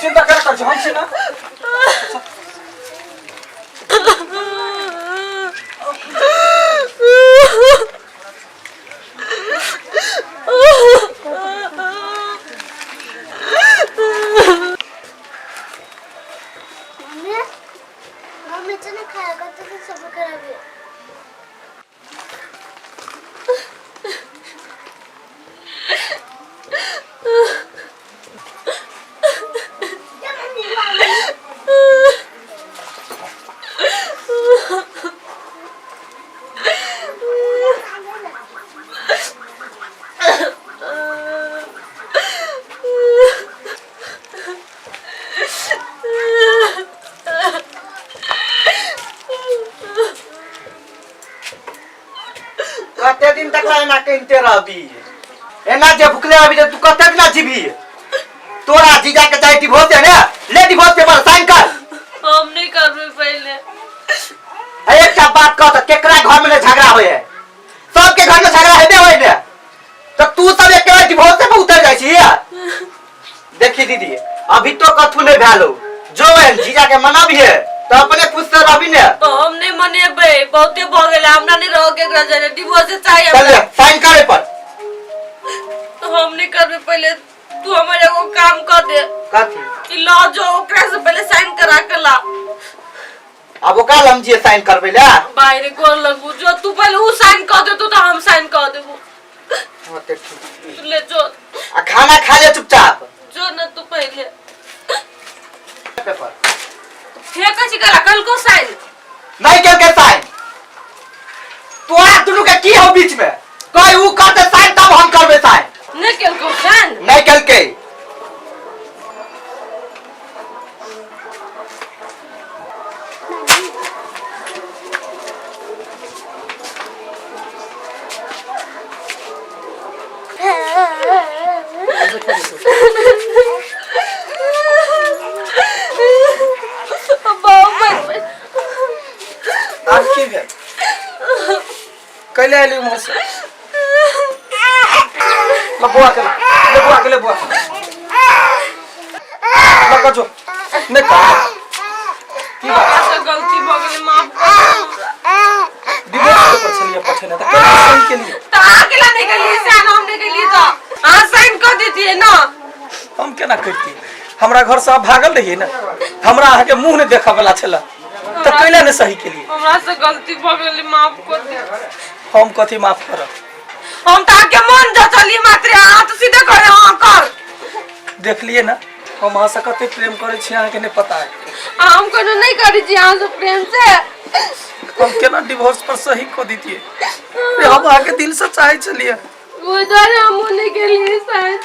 चिंता कर कर छी, हम छी ना। मम्मी, मम्मी चल खाया कर तो सब खराब है। कते दिन तक ला एना कनिते रहबी? एना जे भुखले रहबी तऽ तू कते दिना जीबी? तोरा जीजा के चाहे डिवोर्स है ने, ले डिवोर्स पेपर, साइन कर। हम नहीं करबे पहले। एकटा बात कह तऽ, केकरा घर में ने झगड़ा होय है? सबके घर में झगड़ा हेबे होय ने, तऽ तू सब एके बार डिवोर्स पे उतर जाइ छी। देखी दीदी, अभी तो कथू नहीं भेल हो। जो है जीजा के मनाबी है तो अपने खुश से रहबी ने। तो हम नहीं मनेबे, बहुते भ गेलै, हमरा नहीं रह के एकरा जरे, डिवोर्स चाहिए चल हमरा। साइन करे पर। तो हम नहीं करबे पहले, तू हमर एगो काम कर दे। कथी? कि ल जो ओकरा से पहले साइन करा के ला। अब ओकरा लम जिए साइन करबे ले? बाहरे गोर लगू, जो तू पहले उ साइन कर दे तू तो हम साइन कर देबू। हाँ, ते ठीक। तू ले जो। आ खाना खा ले चुपचाप। जो ना तू पहले। पेपर फेंक छी कला कल को साइन। नहीं केल के साइन। तोरा दुनू के की हो बीच में? कहीं ऊ करते साइन तब हम करबे साइन। नहीं केल को साइन। नहीं केल के। आब की भेल? कैले आइली उम्हर से? ल बौआ के, ले बौआ के, ले बौआ के। ल कजो नहीं कर की बात? से गलती भ गेलै, माफ कर दे हमरा। डिवोर्स पेपर छलिए पठेने, तऽ केना सही केलिए? तऽ अहाँ केला नहि गेलियै साइन? हम नहि गेलियै तऽ अहाँ साइन कऽ दितियै ने। हम केना करितियै? हमरा घर से अहाँ भागल रहियै ने, हमरा अहाँके मुँह नहि देखऽ वाला छलै, तऽ कैला नहि सही केलिए? हमरा से गलती भऽ गेलै, माफ कऽ दियौ। हम कथी माफ करब? हम तऽ अहाँके मन जचलियै मात्र, अहाँ तऽ सीधे करे हाँ कर। देखलिए ने, हम अहाँ से कते प्रेम करै छी, अहाँके नहि पता है। आ हम कोनो नहि करै छी अहाँ से प्रेम से। हम केना डिवोर्स पर सही कऽ दितियै रे? हम अहाँके दिल से चाहै छलियै। ओहि दुआरे हमहूँ नहि गेलियै शायद।